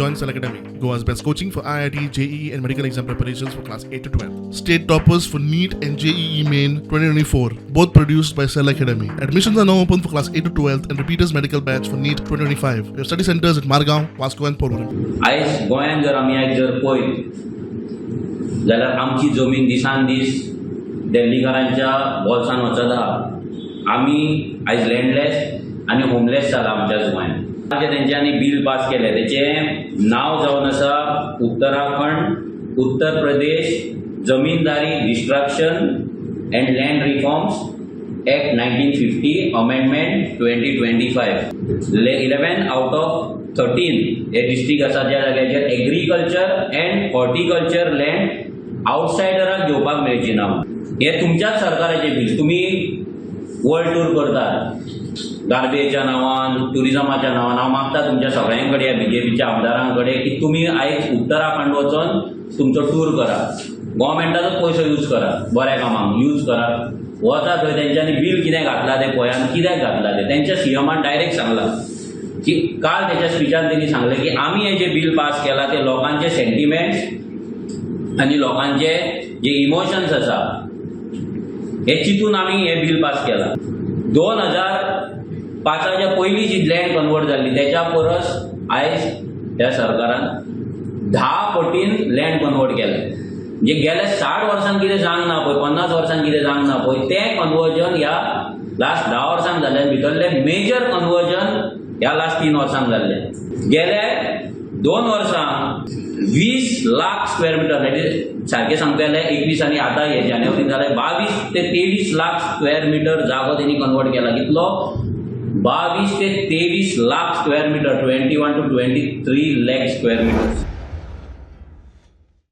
Join Cell Academy, Goa's best coaching for IIT, JEE, and medical exam preparations for class 8 to 12. State toppers for NEET and JEE Main 2024, both produced by Cell Academy. Admissions are now open for class 8 to 12 and repeaters medical batch for NEET 2025. We have study centers at Margao, Vasco, and Porvorim. आयज गोंयांत जर आमी आयज जर पळयत जाल्यार आमची जमीन दिसान दीस दिल्लीकारांच्या बोल्सान वचत आहा. आमी आयज लँडलेस आनी होमलेस जाला आमच्याच गोंयांत. जे तेंच्यांनी बील पास केलें तेचें नांव जावन आसा Uttarakhand Uttar Pradesh Zamindari Destruction and Land Reforms Act 1950 Amendment 2025. 11 out of 13 hey district आसा ज्या जाग्याचेर एग्रीकल्चर अँड हॉर्टिकल्चर लँड आउटसायडराक घेवपाक मेळची ना. हे तुमच्याच सरकाराचें बील. तुमी वर्ल्ड टूर करतात गार्बेजच्या नांवान, ट्युरिजमाच्या नांवान. हांव मागता तुमच्या सगळ्यां कडेन, बीजेपीच्या आमदारां कडेन की तुमी आयज उत्तराखंड वचोन तुमचो टूर करा. गोवोरमेंटाचो पयसो यूज करा, बऱ्या कामाक यूज करा. वता थंय तेंच्यांनी बील कितें घातलां तें पळया आनी कित्याक घातलां तें. तेंच्या सीएमान डायरेक्ट सांगलां की काल तेच्या स्पिचान तेणी सांगलें की आमी हे जे बील पास केलां ते लोकांचे सेंटिमेंट्स आनी लोकांचे जे इमोशन्स आसा हे चिंतून आमी हें बील पास केलां. 2005च्या पयलीं जी लँड कन्वर्ट जाल्ली तेच्या परस आयज ह्या सरकारान 10 पटीन लँड कन्वर्ट केलें. म्हणजे गेल्या 60 वर्सांत कितें जावंक ना पळय, 50 वर्सांत कितें जावंक ना पळय, तें कन्वर्जन ह्या लास्ट 10 वर्सांक जालें. भितरलें मेजर कन्वर्जन ह्या लास्ट 3 वर्सांक जाल्लें. गेल्या 2 वर्सां 20 लाख स्क्वेअर मिटर, म्हणजे सारकें सांगता जाल्यार 21 आनी आतां हे जानेवारीन जाल्यार 22 ते 23 लाख स्क्वेअर मिटर जागो तेणी कन्वर्ट केला. कितलो? 22 ते 23 lakh square metre, 21 to 23 lakh square meter.